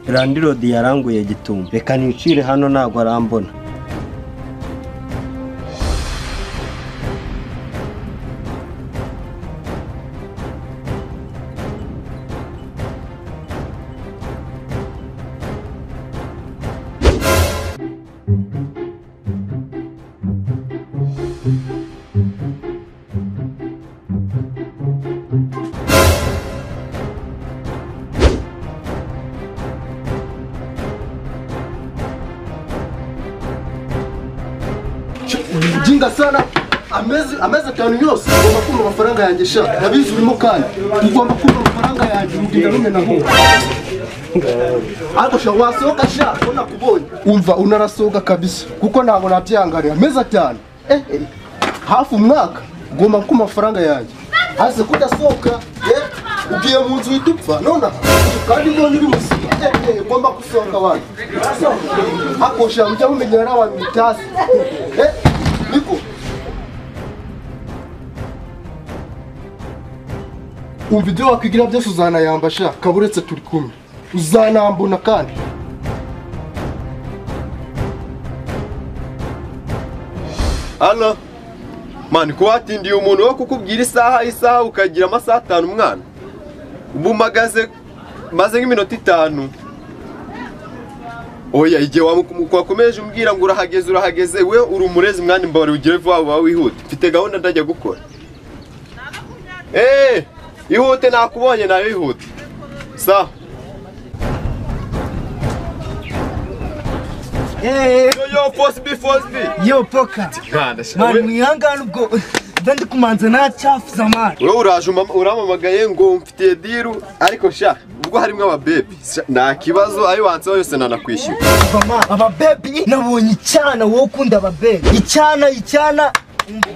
Landlord yaranguye gitumo. Reka nicire hano ntago arambona. Mjinga sana amezi atanu yose ugomba kumva amafaranga yanjye sha nabizi urimo kandi ugomba kumva amafaranga yanjye urugenda rumwe naho ariko sha wasohoka sha ko nakubonye umva unarasohoka kabisa kuko ntabwo nabyangarira amezi atanu hafi umwaka ugomba kumva amafaranga yanjye hasi kudasohoka ugiye mu nzu uhita upfa none kandi mbonye uri muzima ugomba gusohoka wanyu akosha mujya mumenyera n'abantu mutasi niko umva ibyo wakwigira byose uzanayamba sha kaburetse turi kumwe uzanambona kandi Allo mani kuwatindiye umuntu wo kukubwira isaha ukagira amasaha 5 umwana ubu magaze maze nk'iminota 5 oya igihe wakomeje umbwira ngo urahageze we uri umurezi mwana imbabare ugire vuba vuba wihute mfite gahunda ndajya gukora ihute nakubonye nawe ihute sa yo force B yo poka man mwihangane ubwo ndi kumanza na chafu zamani wewe uraje uramamagaye ngo mfitiye diru ariko sha ubwo harimo aba baby nta kibazo ayo wanse yose nanakwishyura aba baby nabonye icyana wowe ukunda aba baby icyana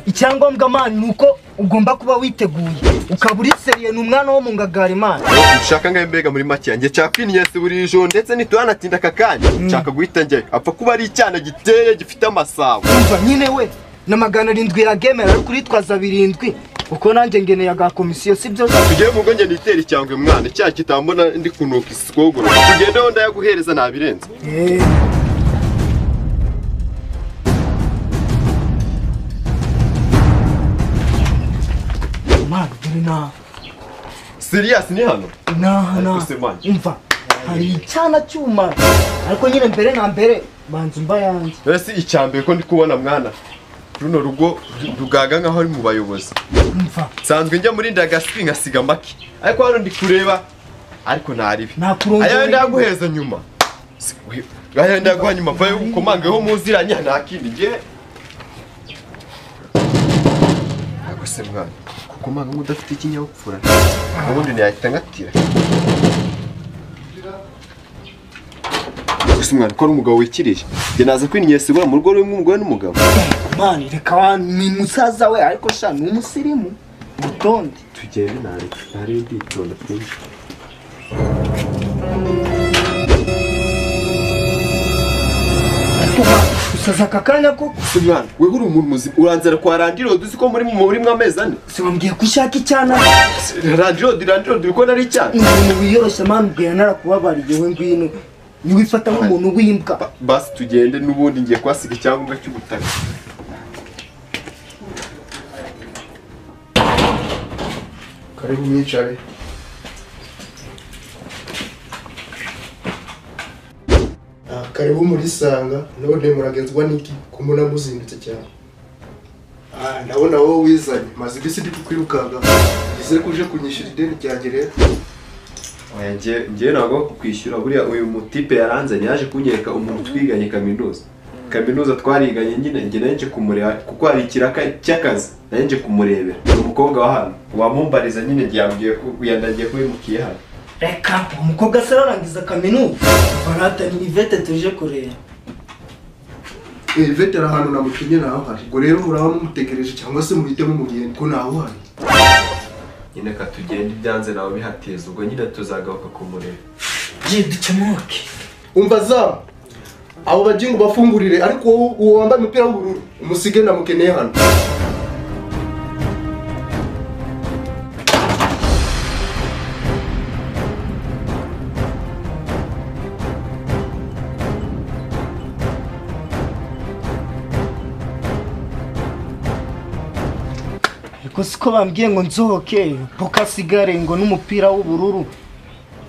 icyangombwa man nuko ugomba kuba witeguye ukaba uri seriye ni umwana wo mu ngagari man ushaka ngaye mbega muri make yanjye cyakwiniye buri joro ndetse nitwanatinda kakanya nshaka guhita njye apfa kuba ari icyana giteye gifite amasabo umva nyine we na 700 yagemera ariko uritwaza 7 uko nanjye ngeneye aga komisiyo sibyo tugiye mu nge nitera icyangwe mwana cya kitambona ndi kunuka isikogoro tugendeho ndayaguhereza nabirenze man na serious ni hano na umva hari icyana cyuma ariko nyine mbere na mbere banza umba yanjye ese icyambere ko ndi kubona mwana runo rugo rugaga nkaho ari mu bayobozi umva nsanzwe njya muri ndagasi ngasiga make ariko hano ndi kureba ariko ntaribi ayo ndaguhereza nyuma ayo ndaguha nyuma vayo ukomangeho muziranye nta kindi nge ariko se mwana kukomanga nk'udafite ikinyabupfura ubundi ntiyahita ngatira gusa umwana ko ari umugabo wikirije njye naza kwininyesa ibura mu rugo rumwe umugore n'umugabo mani reka ni musaza we ariko sha ni umusirimu utonde tugende nari nditonda twinshi usaza aka kanya koko si mwana wewe uri umuntu muzima uranzara kwa Landlord uzi ko muri mwamezi ane si wambwiye ko ushaka icyana Landlord uko nari icyana umuntu wiyoroshya mani ubwo narakubabariye we ngwino niwifata nk'umuntu w'imbwa basi tugende n'ubundi ngiye kuhasiga icyangombwa cy'ubutaka karibu mwicare karibu muri sanga none muragenzwa niki kumuna muzindutse cyane ndabona wowe wizanye maze ibisi ndi kukwirukaga nizere ko uje kunyishyura ideni ryanjye rero oya ngiye ntabwo kukwishyura buriya uyu mutipe yaranzanye yaje kunyereka umuntu twiganye kaminuza twariganye nyine njye nanje kumureba kuko hari ikiraka cy'akazi nanje kumurebera ni umukobwa wa hano wamumbariza nyine ngiye yambwiye ko yandagiye ko yimukiye hano reka umukobwa se ararangiza kaminuza barata ni Ivete tuje kureba Ivete ari ahantu namutumye naho hari ubwo rero muraba mumutegereje cyangwa se muhitemo mugende ko naho hari nyine ka tugende ibyanze nawe bihateza ubwo nyine tuzagaruka kumureba je ducemuke umva za abo bagingo bafungurire ariko wowe uwo wambaye umupira w'ubururu umusige namukeneye hano Ubwo siko bambwiye ngo nsohoke pokasigare ngo n'umupira w'ubururu.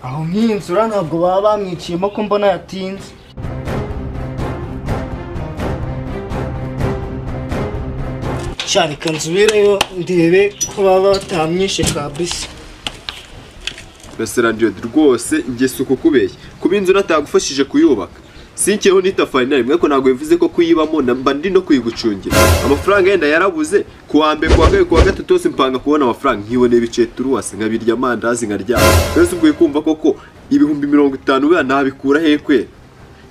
Aho nk'inzura ntabwo baba bamwiciyemo ko mbona yatinze. Cyane kanzubireyo ndebe ko baba batamwishe kabisa. Restaurant rwose nge suko kubeshya. Kuba inzu natagufashije kuyubaka. Sinkeho nitafari na rimwe ko ntabwo bivuze ko kuyibamo mba ndi no kuyigucungira. Amafaranga yenda yarabuze kuwa mbere kuwa kabiri kuwa gatatu yose mpanga kubona amafaranga nkiboneye ibice turuwase nkabirya amandazi nkaryama. Rero ubwo kumva koko 50,000 bya nabikura he kwe.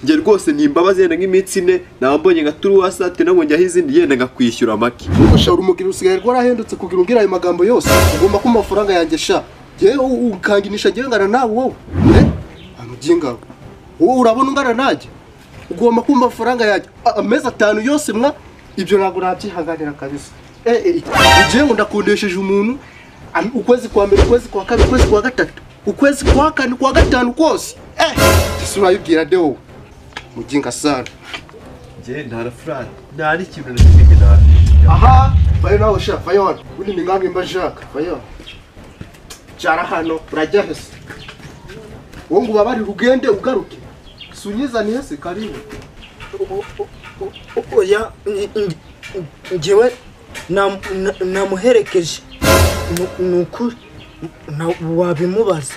Nge rwose ntimbabaze yenda nk'imitsi ine nambonye nka turuwase ate nabwo njya izindi yenda ngakwishyura make. Ushobora umugiro usigaye rwarahendutse kugira umbwira ayo magambo yose. Ugomba kuma amafaranga yanjye sha. Jewe ukanginisha jewe ngana nawe wowe. Amuginga. Wowe urabona ungana najye. Ugomba kumva amafaranga yanjye amezi 5 yose mwa ibyo ntabwo nabyihanganira kabisa. Jewe ngo ndakondesheje umuntu ukwezi kwa mbere ukwezi kwa kabiri ukwezi kwa gatatu ukwezi kwa kane kwa gatanu kose. Isura yibwira de wowe. Muginga sana. Je ntara frat ntari kintu na kimwe nabi. Aha, bayo nawe sha bayo. Undi ni ngange mbashaka bayo. Cara hano urajya hese. Wowe ngo ubabari rugende ugaruke. Sunyizaniye se karibu. Oya ngewe namuherekeje nukuri wabimubaza.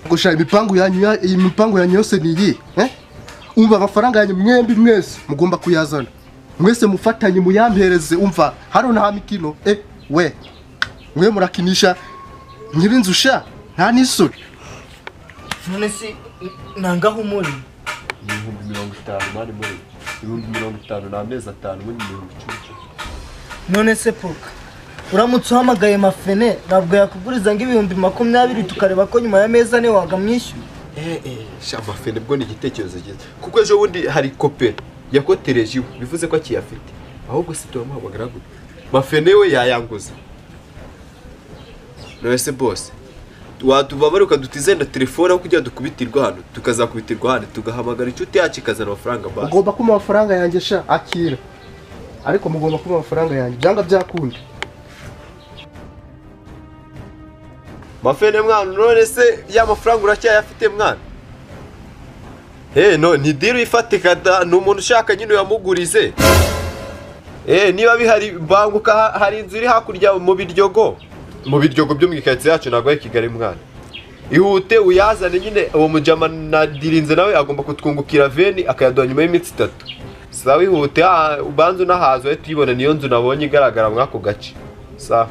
Gusha imipangu yanyu imipangu yanyu yose ni iyi umva amafaranga yanyu mwembi mwese mugomba kuyazana mwese mufatanye muyampereze umva hano nta mikino we mwe murakinisha nyirinzu sha nta nisuri. None si nangaho muri 50,000 mani muri 50,000 na amezi 5 muri 10,000. None se poka uramutse uhamagaye mafene ntabwo yakuguriza ngo 20,000 tukareba ko nyuma y'amezi 4 wagamwishyura. Sha mafene bwo ni igitekerezo cyiza kuko ejo bundi hari kopera yakotereje iwe bivuze ko akiyafite ahubwo si turamuhamagara gute mafene we yayanguza. None se boss watubabaruka dutizenda telefone aho kujya dukubitirwa hano tukazakubitirwa hano tugahamagara inshuti yacu ikazana amafaranga basi. Ugomba kuma amafaranga yanjye sha akira ariko mugomba kuma amafaranga yanjye byanga byakunda. Mafene mwana none se ya mafaranga uracyayafite mwana? No ni deal ifatika da ni umuntu ushaka nyine yamugurize. Niba bihari banguka hari inzu iri hakurya mu Biryogo. Mu Biryogo byo mu gikatsi yacu ntabwo ari Kigali mwana. Ihute uyazane nyine uwo mujama nadirinze nawe agomba kutwungukira veni akayaduha nyuma y'iminsi 3. Sawa ihute ubanze unahaza tuyibona niyo nzu nabonye igaragara mwako gace. Sawa.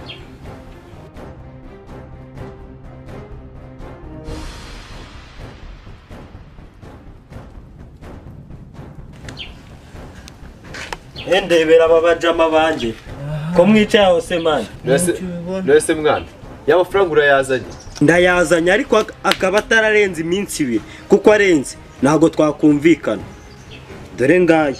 Ndebera aba bajama banje ko mwicaye hose man. Nese mwana y'amafaranga urayazanye? Ndayazanye ariko akaba atararenze iminsi 2 kuko arenze ntabwo twakumvikana. Dore ngaye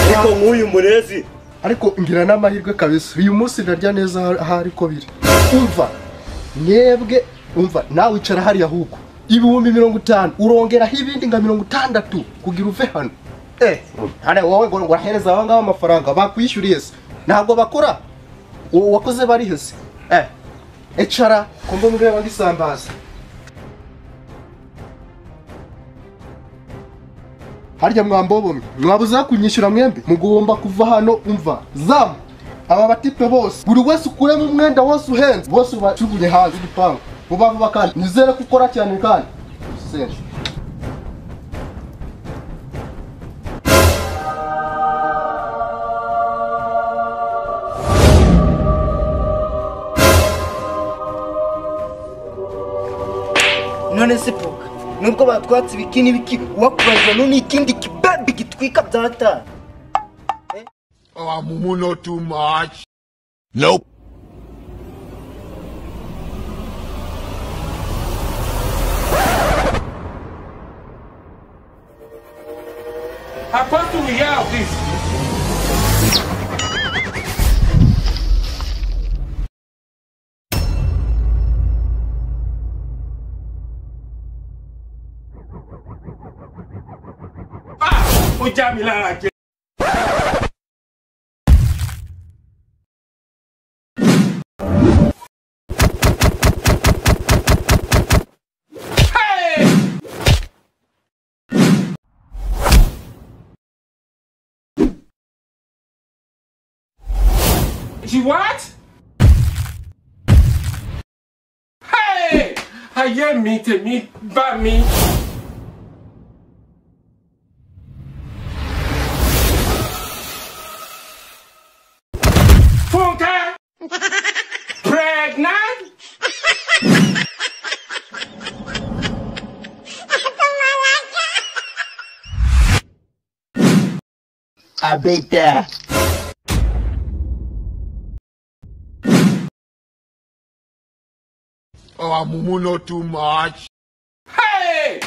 ariko nk'uyu murezi ariko ngira n'amahirwe kabisa uyu munsi ndarya neza ahari ko biri. Umva mwebwe umva nawe wicara hariya huko 50,000 urongeraho ibindi nka 60 kugira uve hano. Hane wowe ngo urahereza aba ngaba amafaranga bakwishyuriye se ntabwo bakora wakoze bari hese. Ecara kombo mbwira ngisambaza harya mwambobo mwabuza kunyishyura mwembi mugomba kuva hano umva zamu aba batipe bose buri wese ukuremo umwenda wose uhenze bose ubacuguye hanze igipangu vuba vuba kandi nizere ko ukora cyane kandi sense. None se poka nubwo batwatse ibiki n'ibiki wakubaza none ikindi kibabi gitwika byata. Oh, mumu not too much. Nope. How do we have this? Ah, ó já mi lára jẹ. She what? Hey! Ayé mi tèmi bá mi. Funke! Pregnant? Abita. Oh, Mumu, not too much. Hey!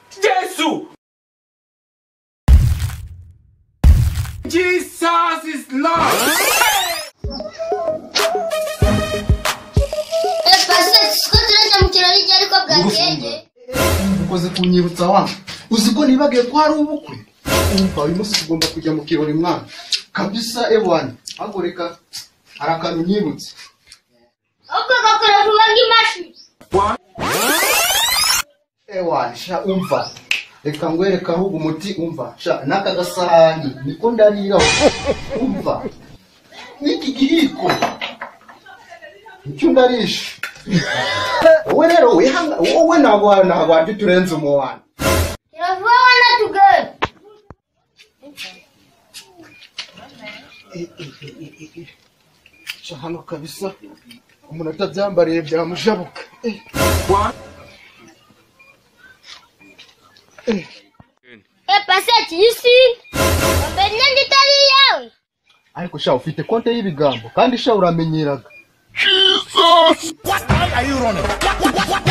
Jesus! Jesus is Lord! Ukoze kunyibutsa wa uzi ko nibagiye ko hari ubukwe. Umva uyu munsi tugomba kujya mu kirori mwana kabisa. Ewana ahubwo reka hari akantu nyibutse. Ewana sha umva reka ngwereka ahubwo umuti umva sha n'aka gasahani niko ndariraho umva n'iki gihiko nicyo ndarisha. Wowe rero wihanga wowe ntabwo warya uturenze umuwana. Hano kabisa umuntu atabyambariye byamujabuka. Ariko sha ufite konte y'ibigambo kandi sha uramenyeraga. Jesus! What are you running? What running? What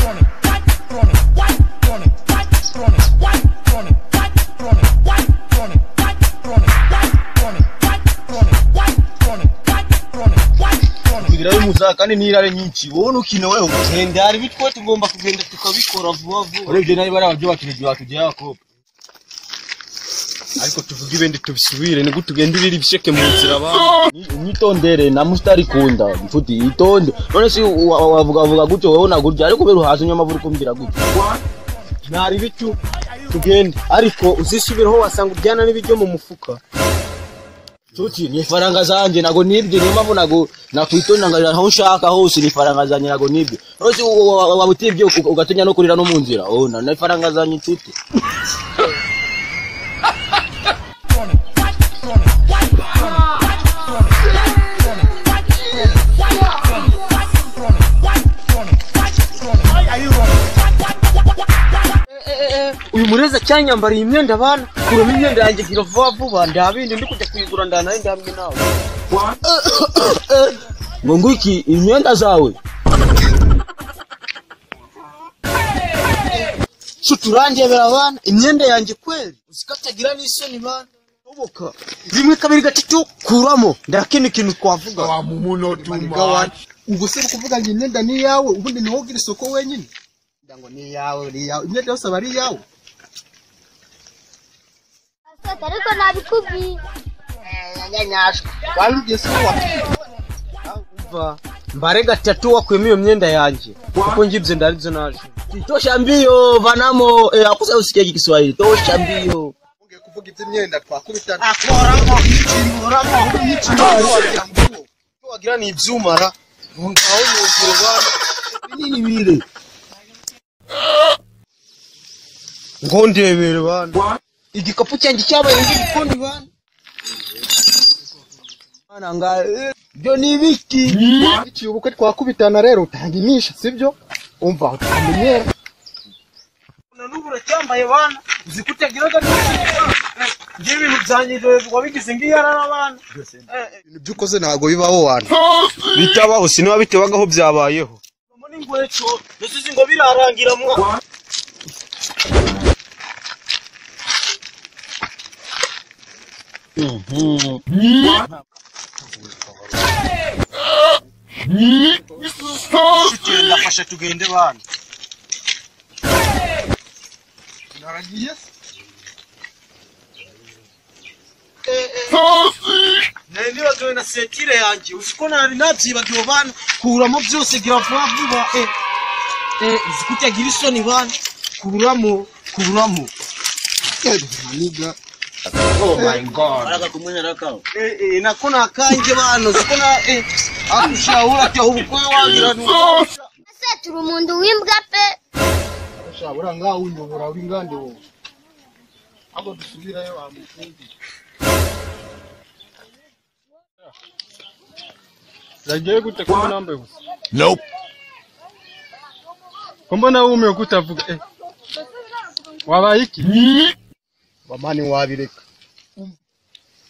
running? What running? What running? What running? What running? What running? What running? What running? What running? What running? What running? What running? Kugira y'umuza kandi nirare nyinshi wowe nukino wewe ugenda hari bitwo tugomba kugenda tukabikora vuba vuba. Urebye nayo bari ababyo bakireje batujya yakopa. Ariko tuvuga ibindi tubisubire ni gute ugenda urira ibisheke mu nzira ba Unyitondere na mustari kunda mfuti itonde none si wavuga vuga gutyo wowe nagurya ariko bero hazi nyama vuri kumbira gutyo nari bicu tugende ariko uzisubiraho wasanga ujyana n'ibiryo mu mufuka. Tuti ni faranga zanje nago nibye niyo mpamvu nago nakwitonda ngaja aho nshaka hose ni faranga zanje nago nibye none si wabutibye ugatinya no kurira no mu nzira oh na faranga zanje tuti. Uyu mureza cyanyambariye imyenda abana kuramo imyenda yanjye gira vuba vuba ndabindi ndi kujya kuyigura ndanaye ndamwe nawe ngo ngwiki imyenda zawe shuturandebera abana imyenda yanjye kweli uzikatagira n'isoni bana uboka rimwe kabiri gatatu kuramo ndakene ikintu twavuga. Ubwo se kuvuga ngo imyenda ni yawe ubundi niho ugira isoko wenyine ngo ni yawe ni yawe imyenda yose aba ari iyawe. Ariko nabikubwiye wabibwiye se umva mbare gatatu wakuyemo iyo myenda yanjye kuko ngibye ndarizo naje. Tosha mbio vanamo akusa usikie Kiswahili tosha mbio. Ungiye kuvuga iby'imyenda twakubitana akoramo ikintu wagira ni ibyumara ngaho yuzure bana binini bire ngo ndebere bana igikapu cyanjye cyabaye ngikundi bana bana nga byo ni ibiki iki ubukwe twakubitana rero utanga imisha sibyo umva utamenyera na n'ubura cyambaye bana uzikutagiraga ngiye ibintu byanjye wabigize ngiyarara bana ibintu byukoze ntago bibaho wana bitabaho siniba bitebagaho byabayeho muri ngweco ndetse ngo birarangira mwa Ndafasha tugende bana naragiye. Nari nibagiwe na sentire yanjye. Uzi ko nari nabyibagiwe bana, kuramo byose gira vuba vuba. Uzi ko utagira isoni bana. Kuramo, kuramo. Niga. Oh my God. Araka kumwenya rakawe. Nako nakanje bana, uzi ko na akushahura ati ubukwe wagira ni. Ese turi umuntu w'imbwa pe. Sha ura ngaho unyobora uri ngande wowe. Abo dusubirayo amufundi. Zagiye gute ko nambaye gusa? Nope. Ko mbona wumiwe kutavuga Wabaye iki? Bamani wabireka.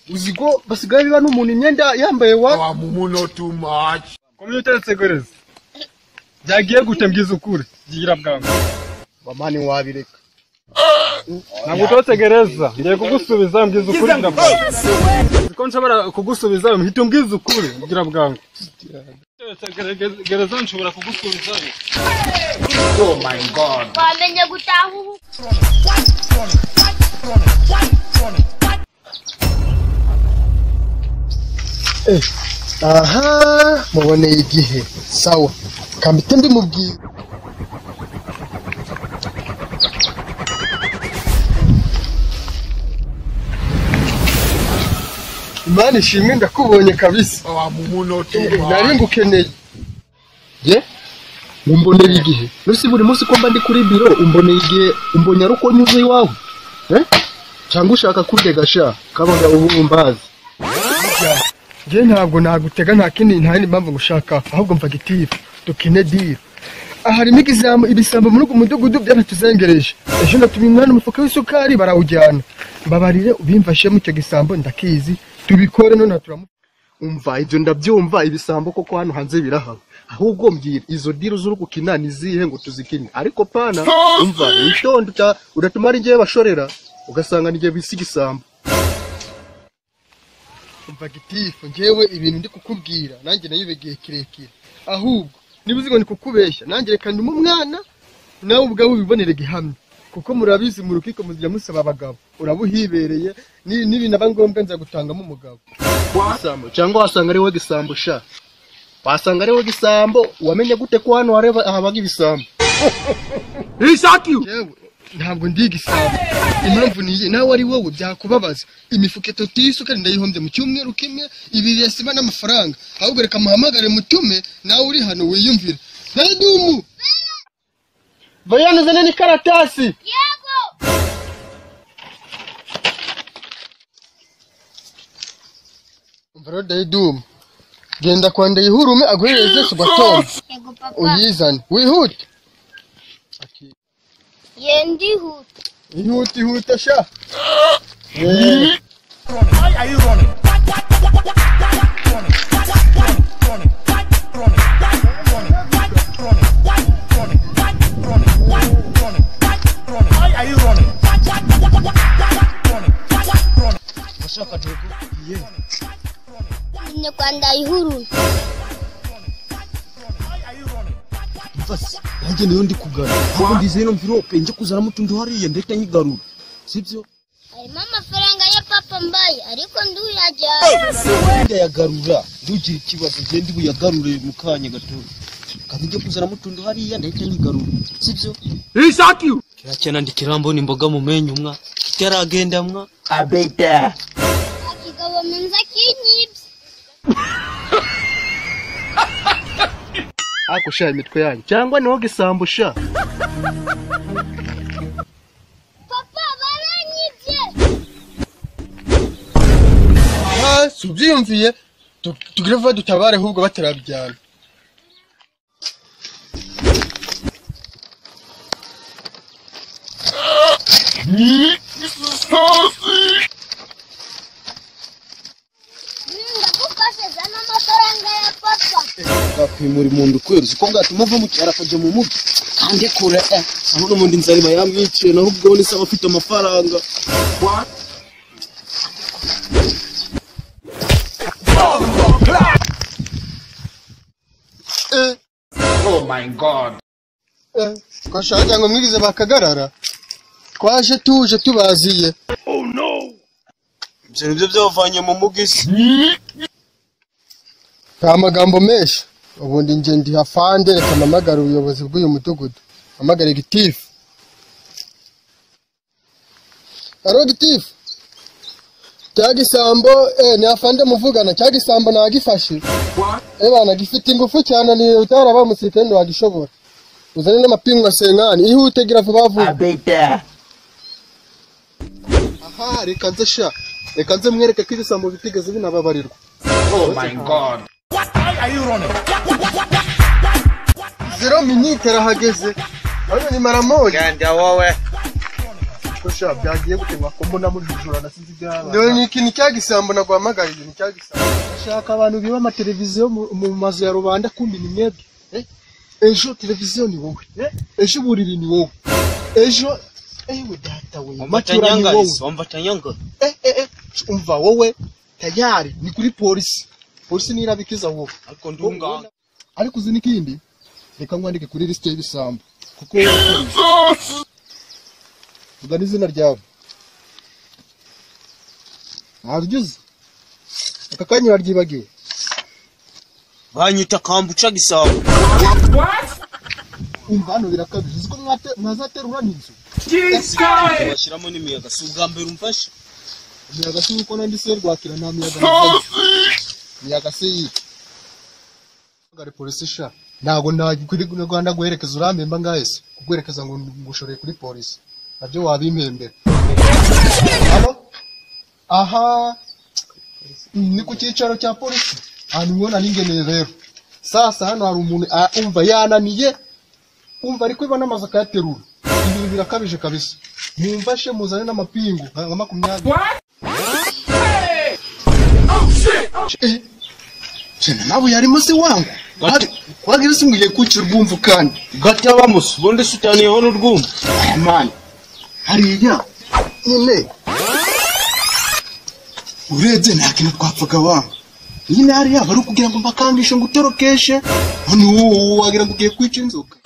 Uzi ko basigaye biba n'umuntu imyenda yambaye wa muno too much. Komyuta segureza. Byagiye gute mbwiza ukuri? Gira bwangu. Bamani wabireka. Ntabwo utotegereza. Ngiye kugusubiza mbwiza ukuri ndabwangu. Ko nshobora kugusubiza mpita umbwiza ukuri gira bwangu. Gereza nshobora kugusubiza. Oh my God. Wamenye gutaha ubu. Aha, muboneye igihe. Sawa. Kambite ndimubwira. Imana ishimwe ndakubonye kabisa. Nari ngukeneye. Ye? Umboneye igihe. Nusi buri munsi ko mba ndi kuri biro umboneye igihe umbonye ari uko nyuze iwawe. Cyangwa ushaka kundega sha kabaga ubu mbazi. Je ntabwo nagutega nta kindi nta yindi mpamvu ngushaka ahubwo mva gitifu dukine deal. Harimo ibisambo muri uyu mudugudu byaratuzengereje. Ejo natumye umwana umufuka w'isukari barawujyana. Mbabarire ubimfashe mu cyo gisambo ndakizi tubikore none turamu. Umva ibyo ndabyumva ibisambo koko hano hanze birahaba. Ahubwo mbwira izo deal z'uri gukina ni zihe ngo tuzikine. Ariko pana umva witonda udatuma ari ngiye bashorera ugasanga ngiye bisi igisambo. Umva gitifu ngewe ibintu ndi kukubwira nanjye nayibegiye kirekire. Ahubwo niba uzi ngo ni kukubeshya nanjye reka ndi umwana nawe ubwawe ubibonere gihamya. Kuko murabizi mu rukiko muzijya musaba abagabo urabuhibereye n'ibinaba ngombwa nza gutangamo umugabo. Gisambo cyangwa wasanga ari we gisambo sha. Wasanga ari we gisambo wamenye gute ko hano hareba ahabaga ibisambo. Ntabwo ndi igisambo. Impamvu ni nawe ari wowe byakubabaza. Imifuka itatu y'isukari ndayihombye mu cyumweru kimwe, ibiri ya sima n'amafaranga. Ahubwo reka muhamagare mutume nawe uri hano wiyumvire. Ndumu. Bayana zana ni karatasi. Yego. Umva Ndayidumu. Genda kwa Ndayihurume aguhereze subatombe. Yego papa. Uyizane. Wihute. Ye ndihuta. Ihute ihuta sha. Why are you running? Why are you running? Ni kwa Ndayihurume. Mfasi nanjye niyo ndi kugana. Ahubwo ndize ino mvirope nje kuzana mutundu hariya ndahita nyigarura. Sibyo? Harimo amafaranga ya papa mbaye ariko nduyajyana. Ndayagarura ndugira ikibazo nje ndi buyagarure mu kanya gato. Kandi nje kuzana mutundu hariya ndahita nyigarura. Sibyo? Kirakena ndikirambona imboga mu menyo mwa. Kitaragenda mwa. Abeta. Akigabo menza kinyibye. Ako sha imitwe yanyu cyangwa niwo gisambo sha. Papa baranyibye. Ah, subyiyumviye tugire vuba dutabare ahubwo batarabyana. Ndagufashe zana amafaranga ya papa. Bwakwimura umuntu kwezi uko bwatuma ava mu cyaro akajya mu mugi kandi kure aho n'ubundi inzara iba yamwiciye naho ubwo ni sawa afite amafaranga. Oh my God. Twashaka ngo mwigize bakagarara. Twaje tuje tubaziye. Oh no. Ibyo nibyo byavanye mu mugisi. Nta magambo menshi. Ubundi nge ndi hafande, reka mpamagare ubuyobozi bw'uyu mudugudu. Mpamagare gitifu. Aro gitifu. Cya gisambo ni afande muvugana, cya gisambo nagifashe. Bana gifite ingufu cyane, ni utaraba umusirikare wagishobora. Uzane n'amapingu asenkani, ihute gira vuba vuba. Abeta. Aha, reka nze sha. Reka nze mwereke ko ibisambo bitigeze binababarirwa. Oh my God. What are you running? 0 minute arahageze. None ni mara moja. Genda wowe. Kosha byagiye gutemwa ko mbona mujujura nasize ibyabaye. Dore ni ikintu cyagisambo nagwamagariye, ni cyagisambo. Shaka abantu biba ama televiziyo mu mazu ya rubanda kumbi ni mwebwe. Ejo televiziyo ni wowe. Ejo buriri ni wowe. Ejo ewe data we. Matura ni wowe. Umva tanyanga. Umva wowe tayari ni kuri polisi. Polisi nirabikiza wowe. Ariko ndunga. Ariko uzi nikindi? Reka ngwandike kuri liste y'ibisambo. Kuko vuga n'izina ryawe. Ntabyo uzi. Aka kanya uraryibagiwe. Banyita kambuca gisambo. Umva hano birakabije. Uzi ko mwazaterura n'inzu. Bashyiramo n'imiyaga. Si ubwa mbere umfashe. Imiyaga si uko nandi se rwakira nta miyaga. Imiyaga si iyi. Gare polisi sha. Ntago kuri Rwanda guherekeza urampemba ngahese. Kuguherekeza ngo ngushoreye kuri polisi. Nabyo wabimpembera. Hano? Aha. Ni ku cyicaro cya polisi. Ahantu ubona ningeneye rero. Sasa hano hari umuntu umva yananiye. Umva ariko ibona amazu akayaterura. Ibintu birakabije kabisa. Mumfashe muzane n'amapingu nka 20. What? Hey! Oh shit! Oh shit. Nawe yarimo se wangu. Wagira se ngiye kuki urwumvu kandi. Gati abamusu bundi sutaniyeho n'urwumvu. Man. Hariya nyine urebye nta kintu twapfaga wangu. Nyine hariya bari kugira ngo mbakangishe ngo utorokeshe. Hano wagira ngo ugiye kwica inzoka.